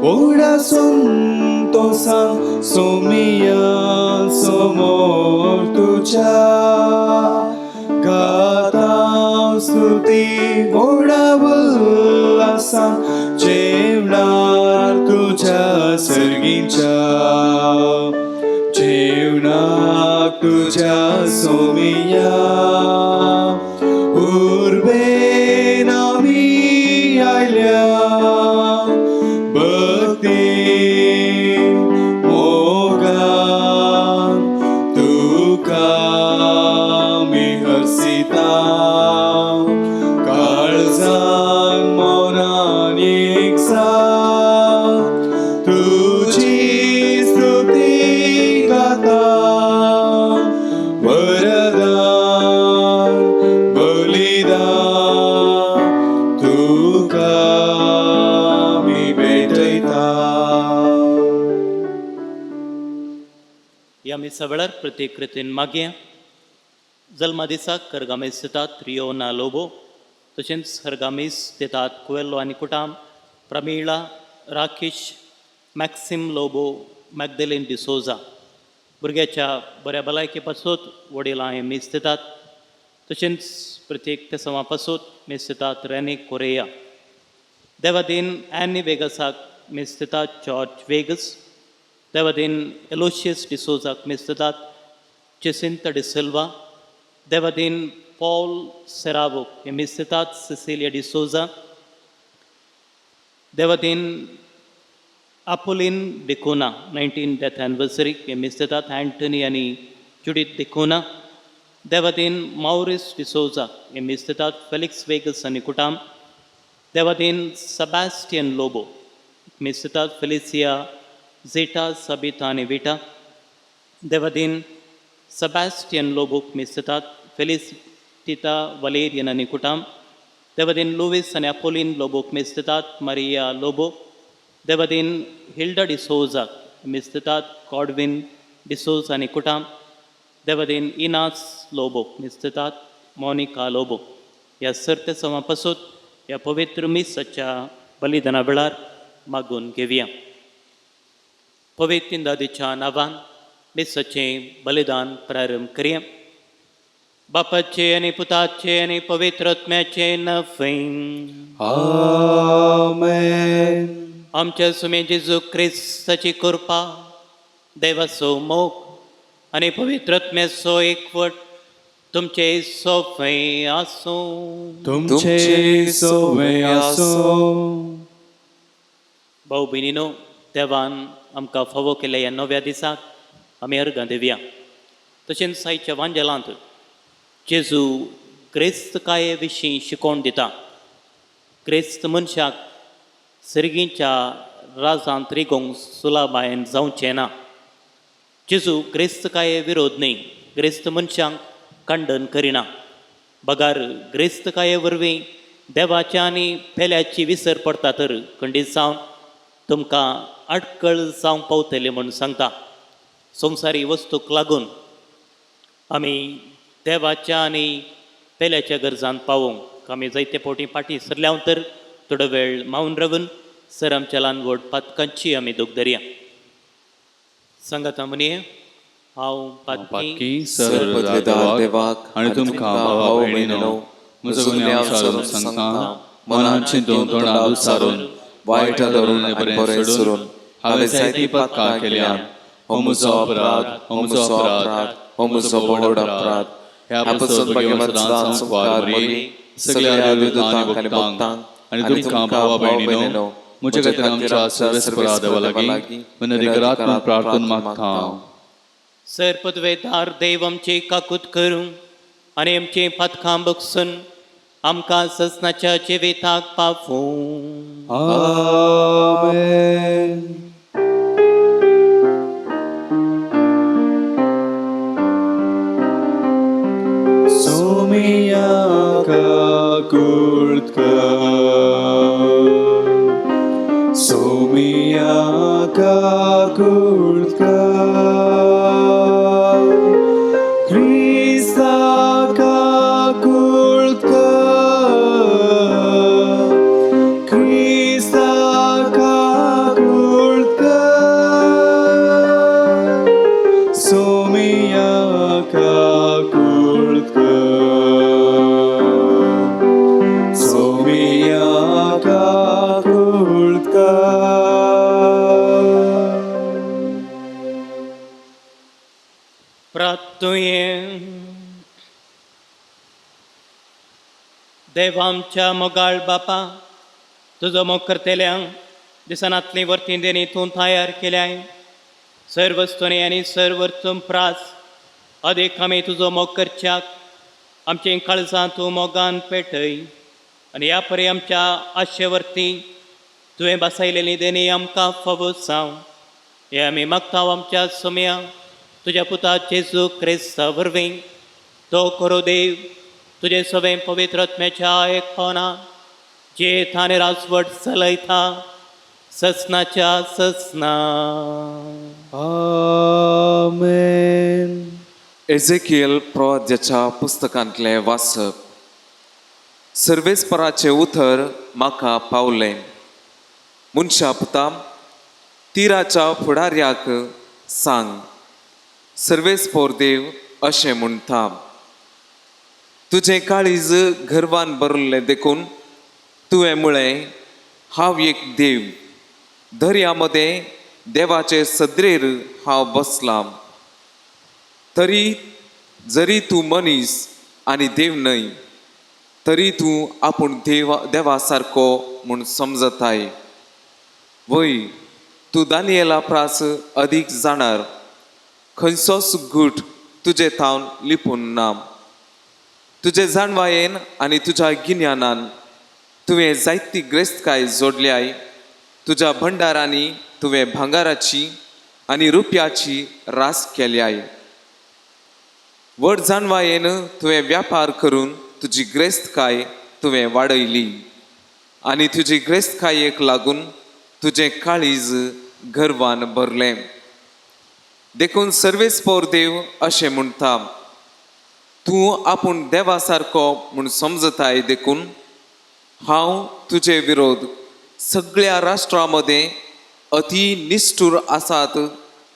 व्हडा संतोसान सोमिया समोर तुज्या गाता स्तुती व्हडा उल्हासान जेवणार तुज्या सर्गीच्या जेवणाक तुज्या सोमिया उर्बेन आमी आयल्या भक्ती मोगान तुका आमी हर्सिता काळजान मनान एकसाथ तुजी स्तुती गाता वरदान बलिदान तुका आमी भेटयता. ह्या मिसा वेळार प्रतिकृतीन मागया. जल्मा दिसाक करगामेस दितात रियोना लोबो, तशेंच हरगामीस दितात कुवेल्लो आनी कुटाम, प्रमिळा, राकेश, मॅक्सिम लोबो, मॅगदेलीन डिसोजा. भुरग्याच्या बऱ्या भलायके पासत वडिलां हे मीस दितात. तशेंच प्रत्येक तेसवा पासत मीस दितात रेनी कोरेया. देवादीन ॲनी वेगसाक मीस दितात जॉर्ज वेगस. देवादीन एलोशियस डिसोजाक मीस दितात जेसिंता डिसिल्वा. देवादीन पॉल सेरावो हे मीस दितात सिसिलिया डिसोजा. देवादीन आपोलीन डिकोना 19 डेथ एनिवर्सरी हे मीस दितात अँटनी आनी जुडीत डिकोना. देवादीन मावरीस डिसोजा हे मीस दितात फेलिक्स वेगस आनी कुटाम. देवादीन सेबास्टियन लोबो मीस दितात फेलिसिया, झेटा, सबिता आनी विटा. देवादीन सेबास्टियन लोबोक मीस दितात फेलिसिता, वलेरियन आनी कुटाम. देवादीन लुवीस आनी अपोलीन लोबोक मीस दितात मारिया लोबो. देवादीन हिल्डा डिसोजाक मीस दितात कॉडविन डिसोज आनी कुटाम. देवादीन इनास लोबोक मीस दितात मोनिका लोबो. ह्या सर्त सवा पासून ह्या पवित्र मिसाच्या बलिदाना वेळार मागून घेवया. पवित्र दादीच्या नांवान मिसाचें बलिदान प्रारंभ करया. बापाचे आनी पुताचे आनी पवित्र आत्म्याचे नांवान. आमेन. आमच्या सुमे जेजू क्रिस्ताची कृपा, देवाचो मोग आनी पवित्र आत्म्याचो एकवट तुमचे सोफे आसूं. तुमचे सोवे आसो. भाऊ भयणीनो, देवान आमकां फावो केल्ल्या ह्या नव्या दिसाक आमी अर्गां दिवया. तशेंच आयच्या वांजेलांत जेजू ग्रेस्तकाये विशीं शिकोवन दिता. ग्रेस्त मनशाक सर्गीच्या राजांत रिगोवंक सुलाबायन जावचें ना. जेजू ग्रेस्तकाये विरोध न्हय, ग्रेस्त मनशांक खंडन करिना, बगार ग्रेस्तकाये वरवीं देवाच्या आनी पेल्याची विसर पडटा तर खंडीत जावन तुमकां आडकळ जावंक पावतली म्हूण सांगता. संवसारी वस्तूक लागून आमी देवाच्या आनी पेल्याच्या गरजान पावोवंक आमी जायते फावटी फाटीं सरल्या तर थोडो वेळ मावन रावून सर आमच्या ल्हान व्हड पातकांची आमी दूख धरया. सांगाता म्हणये, हांव पातकी पातकी सर पदवेदार देवाक आनी तुमकां भावा भयणीनो म्हजो गुन्यांव सारून सांगता. मनान चिंतून, तोंडान उच्चारून, वायट धरून आनी बरें सोडून हांवें जायतीं पातकां केल्यात. हो म्हजो अपराध, हो म्हजो अपराध, हो म्हजो व्हड अपराध. ह्या पासून भाग्यवंत सदांच मुखार मरी, सगळ्या देवदूतांक आनी भक्तांक आनी तुमकां भावा भयणीनो म्हज्या खातीर आमच्या सर्वेस्परा देवा लागीं विनंती करात म्हूण प्रार्थना मागता. सर पदवेदार देव आमची काकूत करूं आनी आमचीं पातकां बगसून आमकां ससनाच्या जिविताक पावूं. आमेन. सोमिया काकूत कर, सोमिया काकूत कर, क्रिस्ता काकूत कर, क्रिस्ता काकूत काकूळ कर, सोम्या काकूळ कर. प्रार्थुये. देव आमच्या मोगाळ बापा, तुजो मोग करतल्यांक दिसनातली वर्ती देणी तूं तयार केल्याय. सर्व वस्तूंनी आनी सर्व प्रास अदीक आमी तुजो मोग करच्याक आमची काळजां तूं मोगान पेटय आनी ह्या परी आमच्या आशे वरती तुवें बसयलेली देणी आमकां फावो जावं. हे आमी मागता आमच्या सोम्या तुज्या पुता जेजू क्रिस्ता वरवीं. तो करो देव तुजे सवें पवित्र आत्म्याच्या एकपणा जे थाने राजवट चलयता ससनाच्या ससना. आमेन. एझेकियल प्रवाद्याच्या पुस्तकांतलें वाचप. सर्वेस्पराचें उतर म्हाका पावलें. मनशा पुता, तिराच्या फुडाऱ्याक सांग, सर्वेस्पोर देव अशें म्हणटा, तुजें काळीज गर्वान भरिल्लें देखून तुवें म्हळें, हांव एक देव, दर्या मदें देवाचे सदरेर हांव बसलां. तरी जरी तूं मनीस आनी देव न्हय, तरी तूं आपूण देवा देवा सारको म्हूण समजताय. वय, तूं दानियला प्रास अदीक जाणार, खंयचोच गूट तुजे थावन लिपून ना. तुजे जाणवायेन आनी तुज्या गिन्यानान तुवें जायती ग्रेस्तकाय जोडल्याय. तुज्या भंडारांनी तुवें भांगाराची आनी रुपयाची रास केल्याय. व्हड जाणवायेन तुवें व्यापार करून तुजी ग्रेस्तकाय तुवें वाडयली आनी तुजी ग्रेस्तकायेक लागून तुजें काळीज गर्वान भरलें. देखून सर्वेस्पोर देव अशें म्हणटा, तूं आपूण देवा सारको म्हूण समजताय देखून हांव तुजे विरोध सगळ्या राष्ट्रां मदें अती निश्ठूर आसात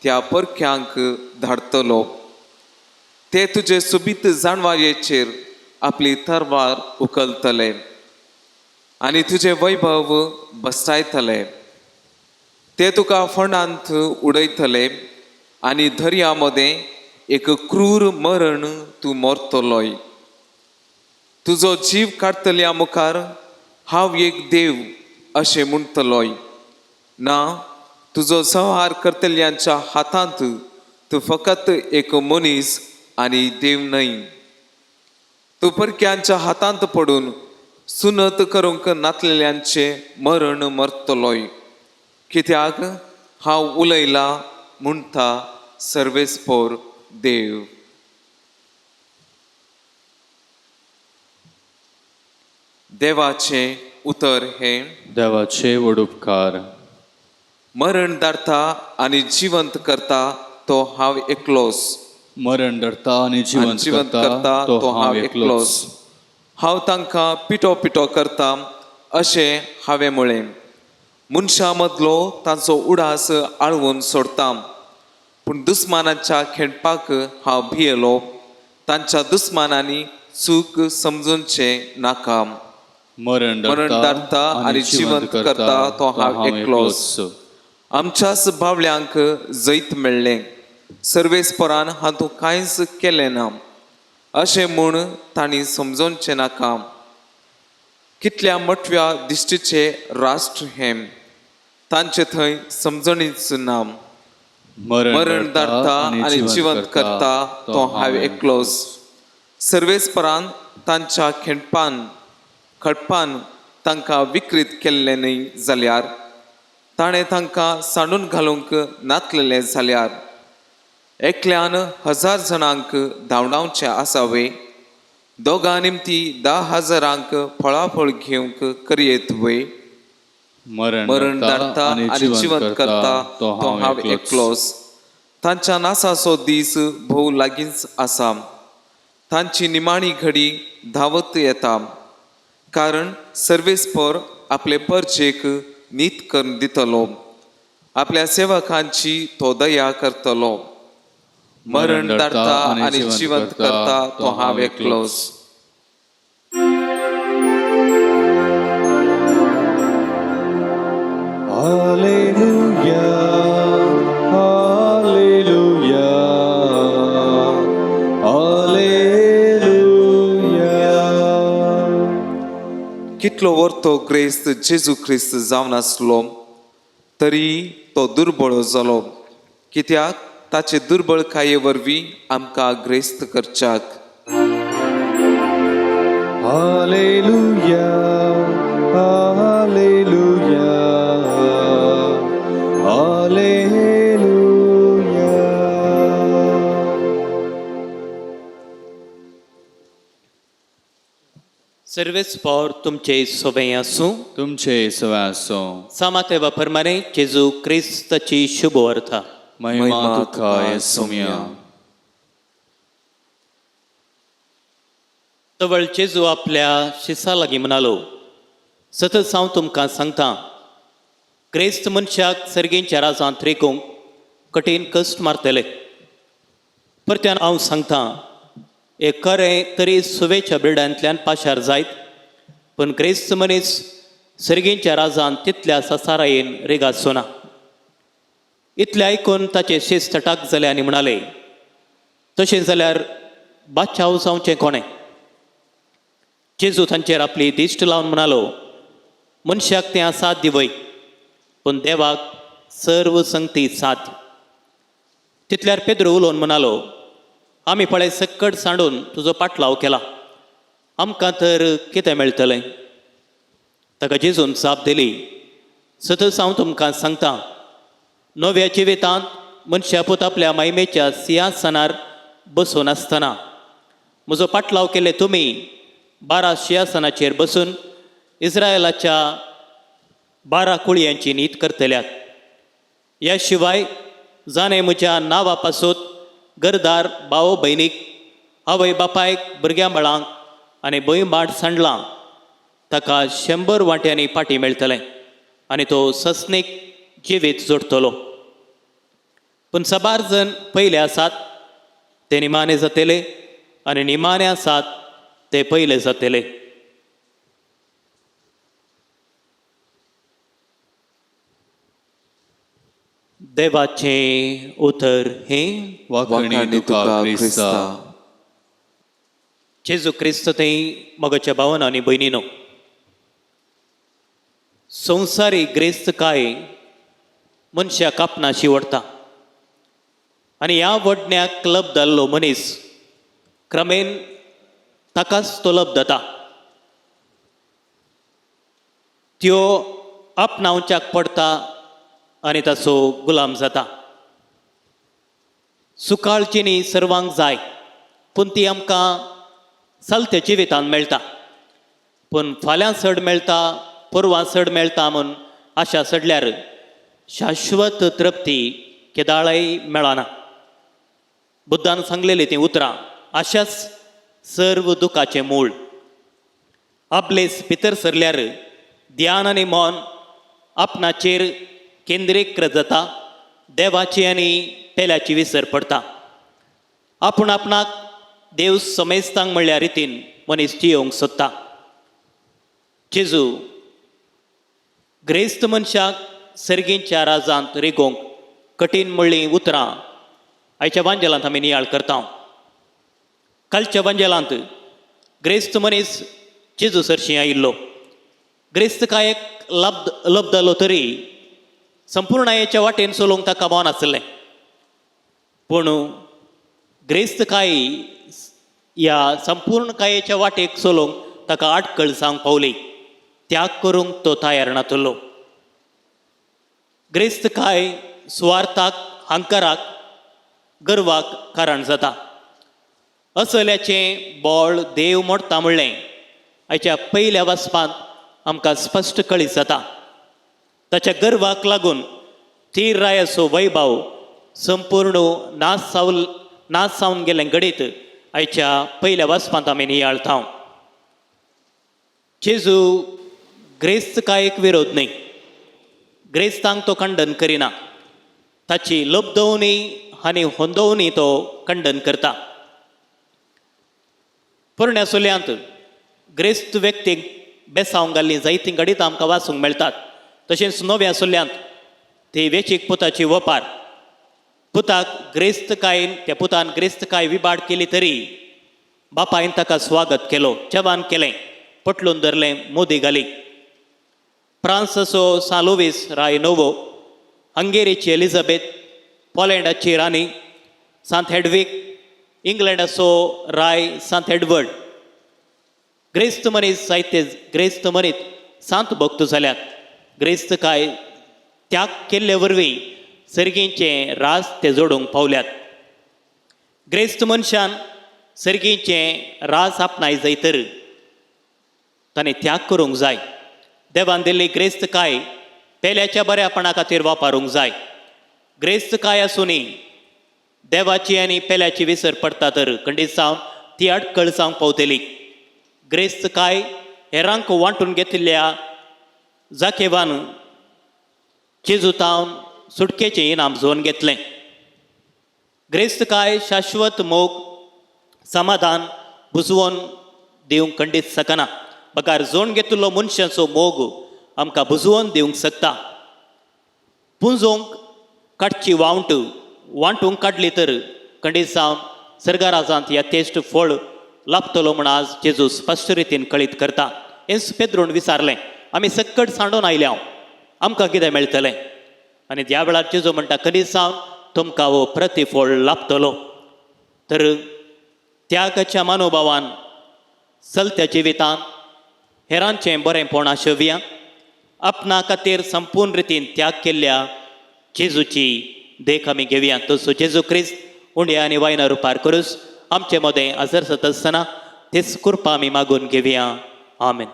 त्या परक्यांक धाडटलो. ते तुजे सोबीत जाणवायेचेर आपली तरवार उखलतले आनी तुजें वैभव बसटायतले. ते तुका फोंडांत उडयतले आनी दर्या मदें एक क्रूर मरण तूं मरतलोय. तुजो जीव काडटल्या मुखार हांव एक देव अशें म्हणटलोय ना. तुजो संहार करतल्यांच्या हातांत तूं फकत एक मनीस आनी देव न्हय. तूं परक्यांच्या हातांत पडून सुनत करूंक नातलेल्यांचें मरण मरतलोय, कित्याक हांव उलयलां म्हणटा सर्वेस्पोर देव. देवाचें उतर हें. देवाचे व्हड उपकार. मरण धाडटा आनी जिवंत करता तो हांव एकलोच. मरण धरता आनी आनी जिवंत करता तो हांव एकलोच. हांव तांकां पिटो पिटो करता अशें हांवें म्हळें. मनशां मदलो तांचो उडास आळवून सोडता, पूण दुस्मानाच्या खेळपाक हांव भियेलो. तांच्या दुस्मानांनी चूक समजूनचें नाका. मरण मरण धाडटा आनी जिवंत करता तो हांव एकलोच. आमच्याच बावल्यांक जैत मेळ्ळें, सर्वेस्परान हातूंत कांयच केलें ना अशें म्हूण तांणी समजोवचें नाका. कितल्या मोटव्या दिश्टीचें राष्ट्र हें, तांचे थंय समजणीच ना. मरण धाडटा आनी जिवंत करता तो हांव एकलोच. सर्वेस्परान तांच्या खेणपान खडपान तांकां विकृत केल्लें न्हय जाल्यार, ताणें तांकां सांडून घालूंक नातलेलें जाल्यार, एकल्यान 1000 जाणांक धांवडावचें आसावे, दोगां निमती 10,000 फळाफळ घेवंक करयेत वय. मरण धाडटा आनी जिवंत करता तो हांव एकलोच. तांच्या नासाचो दीस भोव लागींच आसा, तांची निमाणी घडी धांवत येता. कारण सर्वेस्पर आपले परजेक नीत करून दितलो, आपल्या सेवकांची तो दया करतलो. मरण धाडटा आनी जिवंत करता तो हांव एकलोच. Alleluia, Alleluia, Alleluia. कितलो वर्तो ग्रेस्त जेजू क्रिस्त जावन आसलो तरी तो दुर्बळ जालो, कित्याक ताचे दुर्बळकाये वरवीं आमकां ग्रेस्त करच्याक. Alleluia, Alleluia, Alleluia. सर्वेस्पोर तुमचे सोबें आसूं. तुमचे सवय आसूं. सामाते प्रमाणे जेजू क्रिस्ताची शुभ अर्था. महिमा तुका येसुमिया. तवळ जेजू आपल्या शिसा लागीं म्हणालो, सतत हांव तुमकां सांगता, क्रिस्त मनशाक सर्गेंच्या राजांत रेखूंक कठीण कश्ट मारतले. परत्यान हांव सांगता, एक खरें तरी सुवेच्या बिर्डांतल्यान पाशार जायत, पूण क्रिस्त मनीस सर्गेंच्या राजांत तितल्या ससारायेन रेगाचो ना. इतलें आयकून ताचे शिस्त टाक जाले आनी म्हणाले, तशें जाल्यार बादशाह जावचें कोणें? जेजू तांचेर आपली दिश्ट लावन म्हणालो, मनशाक तें असाध्य वय, पूण देवाक सर्व संगती साध्य. तितल्यार पेद्रो उलोवन म्हणालो, आमी पळय सक्कड सांडून तुजो पाटलाव केला, आमकां तर कितें मेळटलें? ताका जेजून जाप दिली, सतच हांव तुमकां सांगता, नव्या जिवितांत मनशा पूत आपल्या मायमेच्या सिंहासनार बसून आसतना म्हजो पाटलाव केल्ले तुमी 12 सिंहासनाचेर बसून इस्रायलाच्या 12 कुळयांची नीत करतल्यात. ह्या शिवाय जाणें म्हज्या नांवा पासून घरदार, भाव भयणीक, आवय बापायक, भुरग्यां बाळांक आनी भंय सांडलां ताका 100 वांट्यांनी फाटी मेळटलें आनी तो सस्नीक जिवीत जोडटलो. पूण साबार जण पयले आसात ते निमाणे जातले आनी निमाणे आसात ते पयले जातले. देवाचें उतर हें. वाखणी तुका क्रिस्ता. जेजू क्रिस्त थंय मगच्या भावन आनी भयणीनो, संवसारी ग्रेस्त काय मनशाक आपणाशी ओडटा आनी ह्या वडण्याक लब जाल्लो मनीस क्रमेन ताकाच तो लब जाता. त्यो आपणावच्याक पडटा आनी ताचो गुलाम जाता. सुकाळ जिणी सर्वांक जाय, पूण ती आमकां चलत्या जिवितांत मेळटा, पूण फाल्यां चड मेळटा, परवां चड मेळटा म्हूण आशा चडल्यार शाश्वत तृप्ती केदाळय मेळना. बुद्धान सांगलेली तीं उतरां आशाच सर्व दुखाचें मूळ. आपलेस भितर सरल्यार ध्यान आनी मन आपणाचेर केंद्रीकृत जाता, देवाची आनी पेल्याची विसर पडटा. आपूण आपणाक देव समेस्तांक म्हणल्या रितीन मनीस जियोवंक सोदता. जेजू ग्रेस्त मनशाक सर्गींच्या राजांत रिगोवंक कठीण म्हणलीं उतरां आयच्या वांजेलांत आमी नियाळ करता. कालच्या वांजेलांत ग्रेस्त मनीस जेजू सरशीं आयिल्लो. ग्रेस्त काय एक लब जालो तरी संपूर्णायेच्या वाटेन चलोवंक ताका मन आसलें, पूण ग्रेस्त काय ह्या संपूर्ण कायेच्या वाटेक चलोवंक ताका आडखळ जावंक पावली. त्याग करूंक तो तयार नातलो. ग्रेस्त काय सुवार्थाक, हंकाराक, गर्वाक कारण जाता. असल्याचें बोळ देव मोडटा म्हणलें आयच्या पयल्या वाचपांत आमकां स्पश्ट कळीत जाता. ताच्या गर्वाक लागून तीर रायाचो वैभव संपूर्ण नाश जावन गेलें घडीत आयच्या पयल्या वाचपांत आमी नियाळता. जेजू ग्रेस्त कायेक विरोध न्हय, ग्रेस्तांक तो खंडन करिना. ताची लब्दवणी आनी होंदोवनी तो खंडन करता. पोरण्या सुल्यांत ग्रेस्त व्यक्तीक बेसावंक घाल्लीं जायतीं घडितां आमकां वाचूंक मेळटात. तशेंच नव्या सुल्यांत ती वेचीक पुताची वपार, पुताक ग्रेस्तकायेन त्या पुतान ग्रेस्तकाय विबाड केली तरी बापायन ताका स्वागत केलो, जेवण केलें, पटलून धरलें, मोदी घाली. फ्रांसाचो सां लुवीस राय नोवो, हंगेरीची एलिझाबेथ, पोलंडाची राणी सांत हेडवीक, इंग्लंडाचो राय सांत एडवर्ड, ग्रेस्त मनीस जायते ग्रेस्त मनीस सांत भक्त जाल्यात. ग्रेस्त काय त्याग केल्ले वरवीं सर्गींचें राज ते जोडूंक पावल्यात. ग्रेस्त मनशान सर्गींचें राज आपणाय जाय तर ताणें त्याग करूंक जाय. देवान दिल्ली ग्रेस्त काय पेल्याच्या बऱ्यापणा खातीर वापरूंक जाय. ग्रेस्त काय आसुनी देवाची आनी पेल्याची विसर पडटा तर खंडीत जावन ती अडकळ जावंक पावतली. ग्रेस्त काय हेरांक वांटून घेतिल्ल्या जाकेवान जेजुतावन सुटकेचें इनाम जोवन घेतलें. ग्रेस्त काय शाश्वत मोग समाधान बुजवोन दिवंक खंडीत शकना, बगार जोण घेतिल्लो मनशाचो मोग आमकां बुजवोन दिवंक शकता. पुंजोवंक काडची वावंट वांटूंक काडली तर खंडीत जावन सर्गाराजांत ह्या तेश्ट फळ लाभतलो म्हण आज जेजू स्पश्ट रितीन कळीत करता. हेंच पेद्रून विचारलें, आमी सक्कट सांडून आयल्या हांव, आमकां कितें मेळटलें? आनी त्या वेळार जेजू म्हणटा, खंडीत जावन तुमकां हो प्रतिफळ लाभतलो. तर त्यागाच्या मनोभावान चलत्या जिवितांत हेरांचें बरेंपण आशोवया. आपणा खातीर संपूर्ण रितीन त्याग केल्ल्या जेजूची देख आमी घेवया. तसो जेजू क्रिस्त उंड्या आनी वायना रुपार करूस आमचे मदें हजर जाता आसतना तेच कृपा आमी मागून घेवया. आमेन.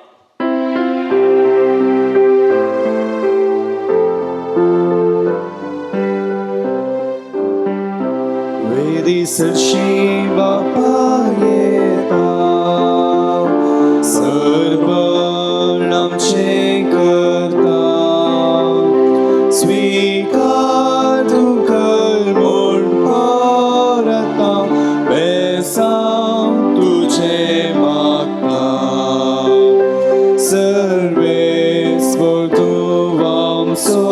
वेदी सरशी बापा येता, सर्पण आमचें करता, स्वीकार तूं कर म्हूण परता, बेसांव तुजें मागता, सर्वेस्पर तूं आमचो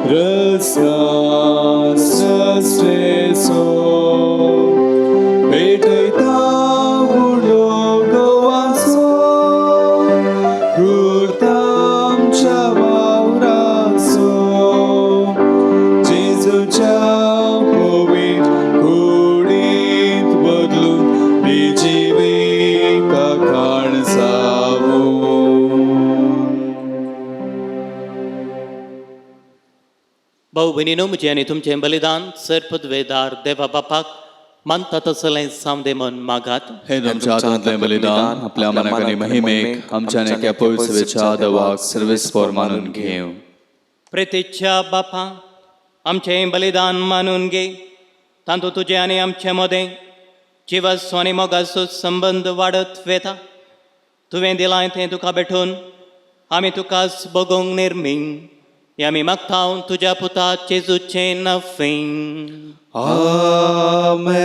रस्ता सस्रेचो, पेटयता उडो गोवाचो, गुरतामच्या वावराचो, जेजूच्या पवित्र कुडीत बदलून ती जिविता काण जावूं. भाऊ भयणीनो, म्हजें आनी तुमचें बलिदान सर पदवेदार देवा बापाक मानता तसलें सामदे मन मागात. हे तुमच्या हातांतलें बलिदान आपल्या मनाक आनी महिमेक आमच्या नेक्या पवित्रच्या देवाक सर्वेस्पर मानून घेवं. प्रेतेच्या बापा, आमचें बलिदान मानून घे, तातूंत तुजें आनी आमचे मदें जिवाचो आनी मोगाचो संबंद वाडत वेता. तुवें दिलां तें तुका भेटून आमी तुकाच बगोवंक निर्मी हें आमी मागता तुज्या पुता जेजूचें नफें. आमेन.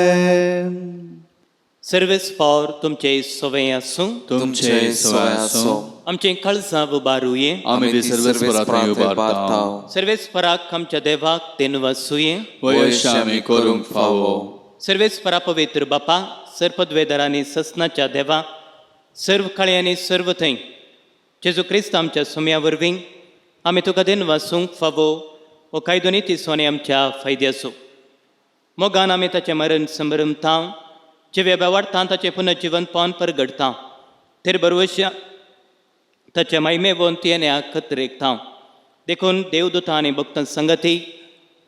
सर्वेस्पर तुमचे सवय आसूं. तुमचे सवय आसूं. आमचें काळजां उबारुये. आमी ती सर्वेस्परा थंय उबारता. सर्वेस्पराक आमच्या देवाक देनवासुये. वयश आमी करूंक फावो. सर्वेस्परा पवित्र बापा, सर्पद्वेदर आनी ससनाच्या देवा, सर्व काळी आनी सर्व थंय जेजू क्रिस्त आमच्या सुम्या वरवीं आमी तुका देनवासूंक फावो हो कायदो निती सोने आमच्या फायद्याचो. मोगान आमी ताचें मरण संभ्रमता, जिव्या बेवाडता, ताचें पुनर्जिवन पावन परगडता, तेर बरवश्या ताच्या मायमेवोन तियेन्या कत्रेकता. देखून देवदूता आनी भक्तां संगती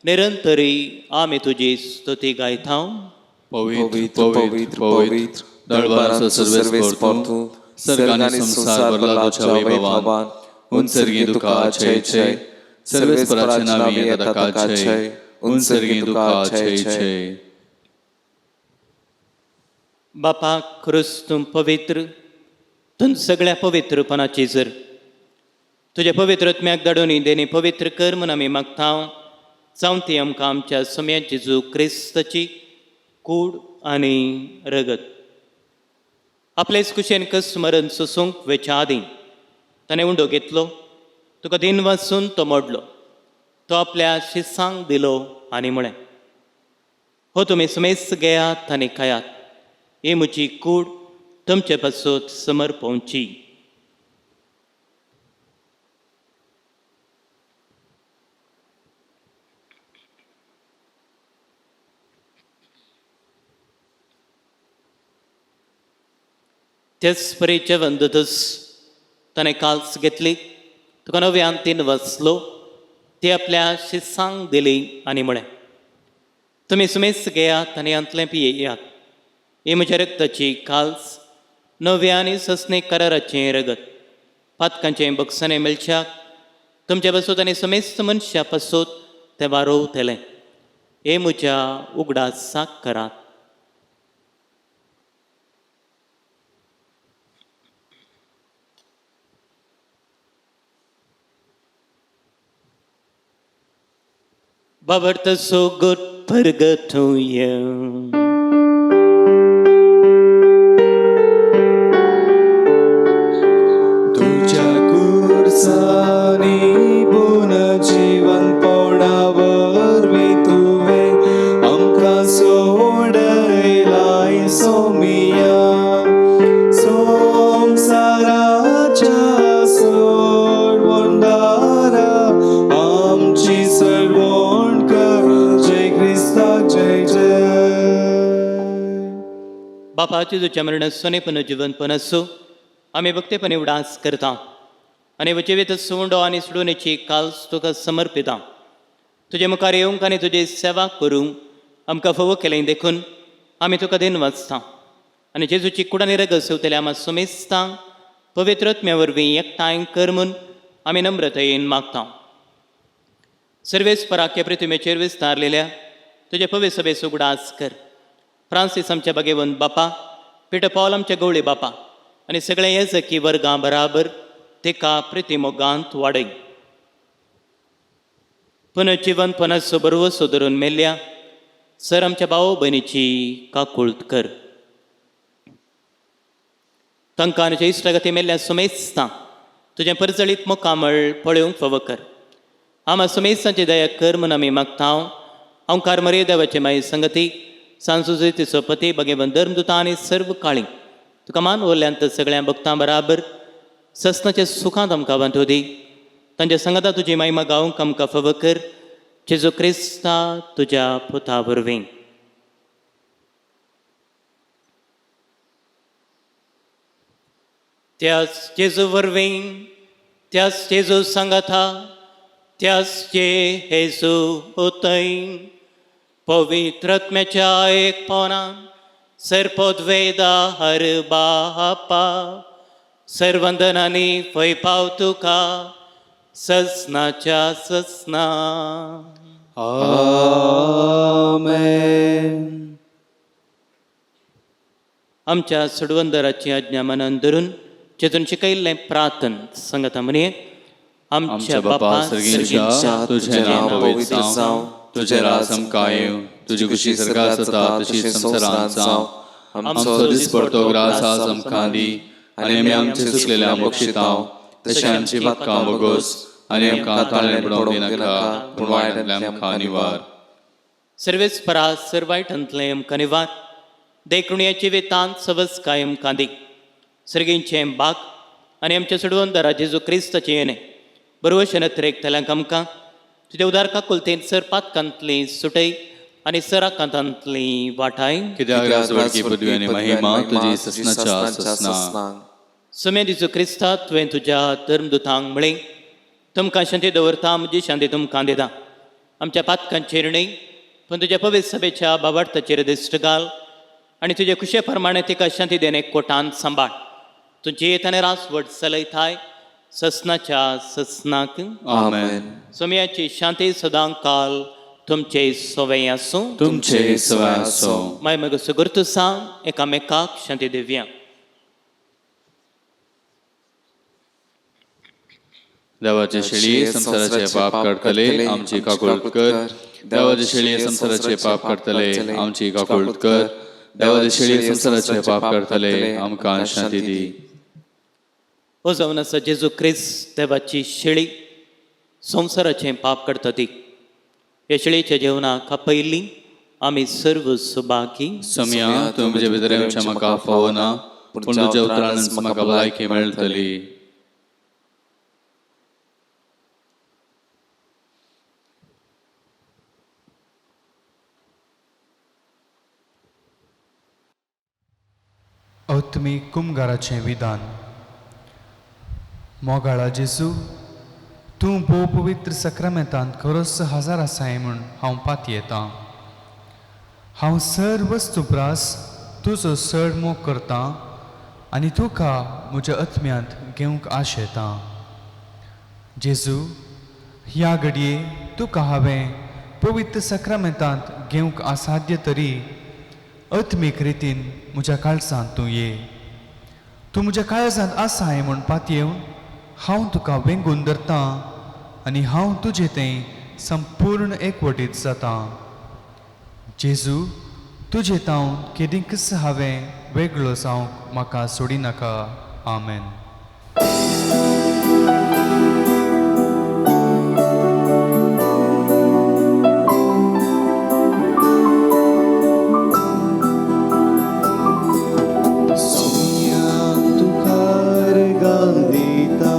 निरंतरी आमी तुजी स्तुती गायता. पवित्र पवित्र पवित्र दळबाराचो सर्वेस्पर तूं, सर्ग आनी संवसार भरला तुज्या वैभवान. उंचर्गी तुका जय जय. सर्वेस्पराच्या नांवी येता ताका जय. उंचर्गी तुका जय जय. बापा क्रुस तूं पवित्र, तूं सगळ्या पवित्रपणाची जर तुज्या पवित्र आत्म्याक धाडून देणी पवित्र कर म्हूण आमी मागता. जावं ती आमकां आमच्या सोम्या जेजू क्रिस्ताची कूड आनी रगत. आपलेच कुशेन कस मरण सोसूंक वेच्या आदीं ताणें उंडो घेतलो, तुका दिन वाचून तो मोडलो, तो आपल्या शिसांक दिलो आनी म्हळें, हो तुमी सुमेस्त घेयात आनी खायात, ही म्हजी कूड तुमचे पासून समर्पोवची. तेच परी जेवण जातच ताणें काल्स घेतली, तुका नव्यान तीन वाचलो, ती आपल्या शिसांक दिली आनी म्हळें, तुमी सुमेस्त घेयात आनी हांतलें पियेयात, ही म्हज्या रक्ताची काल्स नव्या आनी ससने कराराचें रगत, पातकांचें बक्षाणें मेळच्याक तुमच्या पासून आनी समेस्त मनशा पासून तें वारोवतलें. हे म्हज्या उगडासाक करात. बाबर्त so good परगतूया. तुझ्या कुर्सानी पुनर्जीवन पवना वरवीं तुवें आमकां सोडयलाय सोमिया. संवसाराच्या सोडवणदारा आमची सरवण कर, जय क्रिस्ताक जय जय. बापा तुझ्या मरण सोनेपण जिवनपण असो आमी भक्तेपणी उडास करता आनी जिवीत सुंडो आनी सोडूनेची काल्स तुका समर्पिता. तुजे मुखार येवंक आनी तुजी सेवा करूंक आमकां फावो केलें देखून आमी तुका दिन वाचता आनी जेजूची कुडानी रगत सेवतल्या आमा सुमेस्तांक पवित्र आत्म्या वरवीं एकठांय कर म्हूण आमी नम्रतायेन मागता. सर्वेस पराख्या प्रतिमेचेर विस्तारलेल्या तुजे पवित्र सभेचो उगडास कर. फ्रांसीस आमच्या बागेवन बापा, पिटर पावल आमच्या गवळी बापा आनी सगळे येजकी वर्गां बराबर तिका प्रितीमोगांत वाडय. पुनर्जीवनपणाचो बरवसो धरून मेल्ल्या सर आमच्या भाव भयणीची काकूळत कर. तांकां आनी इश्टागती मेल्ल्या सुमेस्तां तुजें परजळीत मुखामळ पळोवंक फावो कर. आमा सुमेस्तांची दया कर म्हूण आमी मागता. ओंकार मरे देवाचे माई संगती सांसुजेतीचो पती बगेवन धर्मदुता आनी सर्व काळी तुका मान उरल्यांत सगळ्या भक्तां बराबर ससनाच्या सुखांत आमकां वांटो दी. तांच्या संगता तुजी महिमा गावंक आमकां फावो कर. जेजू क्रिस्ता तुज्या पुता वरवीं. त्याच जेजू वरवीं, त्याच जेजू सांगाता, त्याच जे हेजू होतय पवित्रत्म्याच्या एक पोनान सर्पोद्वेदा हर बापा सर्वंदनानी फय पाव तुका ससनाच्या ससना. आमेन. आमच्या सोडवंदराची आज्ञा मनान धरून जेजून शिकयल्लें प्रार्थन सांगता म्हणये. आमच्या बापा सर्गींच्या, तुझें नांव पवित्र जावं, तुझें राज आमकां येवं, तुजी खुशी सर्गात जाता तशी संवसारांत जावं. आमचो दिसपडतो ग्रास आज आमकां दी आनी आमी आमचे चुकलेल्या बक्षितांव तशें आमची पातकां बोगोस आनी आमकां ताळें पडोवंक दिनाका, पूण वायटांतलें आमकां निवार. सर्वेस परा सर्वायटांतलें आमकां निवार, देखुणयाची वेतांत सवस कायम कांदी. सर्गींचें बाग आनी आमच्या सोडवंदरा जेजू क्रिस्ताचें येणें बरवशें नत्रेक तल्यांक आमकां तुज्या उदार काकुलतेन सर पातकांतली सुटय आनी सराकांतांतली वाठाय. कित्याक राजवडकी पदवी आनी महिमा तुजी ससनाच्या ससना. सुमे जेजू क्रिस्ता, तुवें तुज्या धर्मदुतांक म्हळें, तुमकां शांती दवरता, म्हजी शांती तुमकां दिता. आमच्या पातकांचेर न्हय पूण तुज्या पवित्र सभेच्या बाबार्थाचेर दिश्ट घाल आनी तुजे खुशे प्रमाणे तिका शांती देणे कोटान सांबाळ. तुजी येताना रासवट चलयताय ससनाच्या ससनाक. आमेन. सोम्याची शांती सदां काल तुमचे सवय आसूं. तुमचे सवय आसूं. माय मग सुगुर्त सांग एकामेकाक शांती दिवया. देवाचे शेळये संवसाराचे पाप काडटले आमची काकुळट कर. देवाचे शेळये संवसाराचे पाप काडटले आमची काकुळट कर. देवाचे शेळये संवसाराचे पाप काडटले आमकां शांती दी. हो जावन आसा जेजू क्रिस्त देवाची शेळी संवसाराचें पाप काडटा ती. ह्या शेळयेच्या जेवणाक आपयल्ली आमी सर्व सुभागी. समया तूं म्हजे भितर येवचें म्हाका फावना, पूण तुज्या उतरानच म्हाका भलायकी मेळटली. आत्मीक कुमगाराचें विधान. मोगाळा जेजू, तूं भोव पवित्र सक्रामेंतांत खरोच हजार आसाय म्हूण हांव पातयेतां. हांव सर वस्तू प्रास तुजो चड मोग करतां आनी तुका म्हज्या आत्म्यांत घेवंक आशेतां. जेजू, ह्या घडये तुका हांवें पवित्र सक्रामेंतांत घेवंक असाध्य तरी आत्मीक रितीन म्हज्या काळजांत तूं ये. तूं म्हज्या काळजांत आसाय म्हूण पातयेवन हांव तुका वेंगून धरतां आनी हांव तुजे तें संपूर्ण एकवटीत जातां. जेजू, तुजे तावन केदींकच हांवें वेगळो जावंक म्हाका सोडिनाका. आमेन. सोम्या तुकार गांदिता,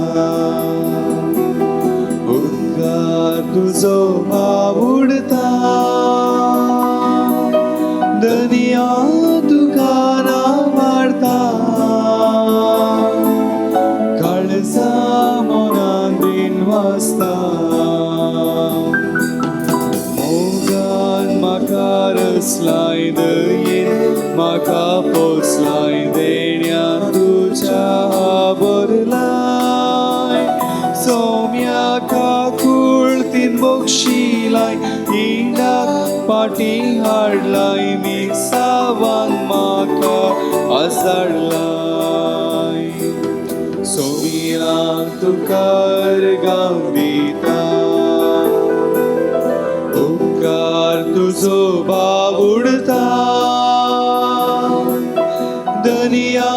उपकार तुजो आवडता, दनिया तुका नावाडता, काळजा मनान दिन वाचता, मोगान म्हाका रसलाय दयेन म्हाका पोसलाय देण्या तुज्या बरलाय, सोम्या काकुळतीन बक्षिलाय इंडाक पाटी हाडलाय मिसावान म्हाका आसाडलाय, सोम्या तुका गांदिता, उपकार तुजो बावुडता, दनिया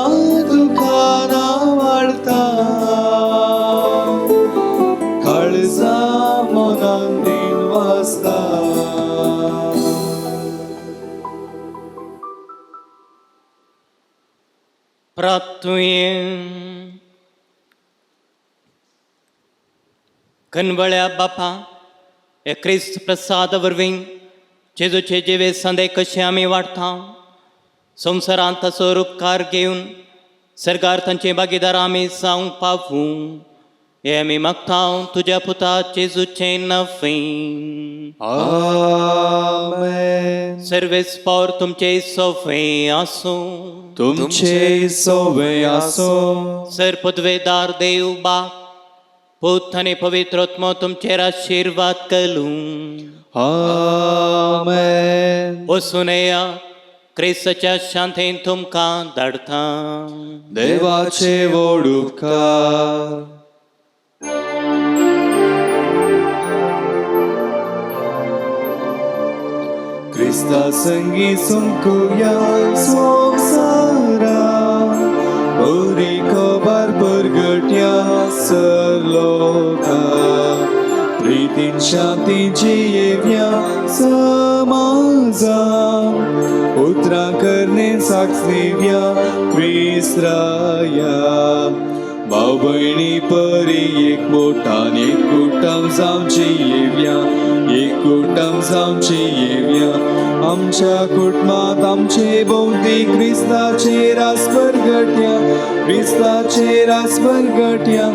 तुका नावाडता, काळजा मनान दिन वाचता. प्रार्थुये. कनवळ्या बापा, हे क्रिस्त प्रसाद वरवीं जेजूचे जिवे संदे कशे आमी वाडटा, संवसारांत ताचो उपकार घेवन सरकार तांचे भागीदार आमी जावंक पावूं हे आमी मागता तुज्या पुता जेजूचें नफें. आमेन. सर्वेस पावर तुमचे सोफे आसूं. तुमचे सोवे आसो. सर पदवेदार देव बाप पूत आनी पवित्र आत्मो तुमचेर आशिर्वाद करूं. आमेन. वचून येया, क्रिस्ताच्या शांतेन तुमकां धाडटा. देवाचे व्हड उपकार. क्रिस्ता संगी सुंकुया संवसारा, बरी खबर परगट्या सरलोका, प्रितीन शांती जियेव्या समाजा, उतरां करणे साक्ष दिव्या क्रिस्त्राया, भाव भयणी परी एक मोठान एक कुटुंब जावची येव्या, एक कुटुंब जावची येव्या, आमच्या कुटुंबात आमचे भोंवती क्रिस्ताचे रास परगट्या, क्रिस्ताचे रास परगट्या,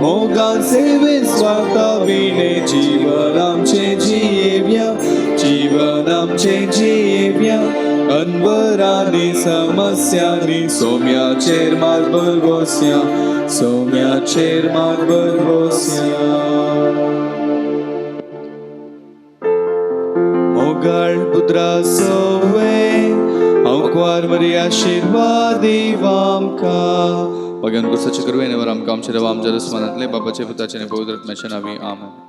मोगान सेवे स्वार्था विणे जीवन आमचे जियेव्या, जीवन आमचे जियेव्या, अनवरांनी समस्यांनी सोम्याचेर मात भरवस्या, सोम्याचेर मात भरवस्या. मोगाळ पुत्रा सोवे हांव मरी आशिर्वाद देव आमकां. भगवान कुर्साचे करुया आमकां आमचे देवा आमच्या दुस्मानांतले बाबाचे पुताचे आनी पवित्र आत्म्याच्या नांवी. आमेन.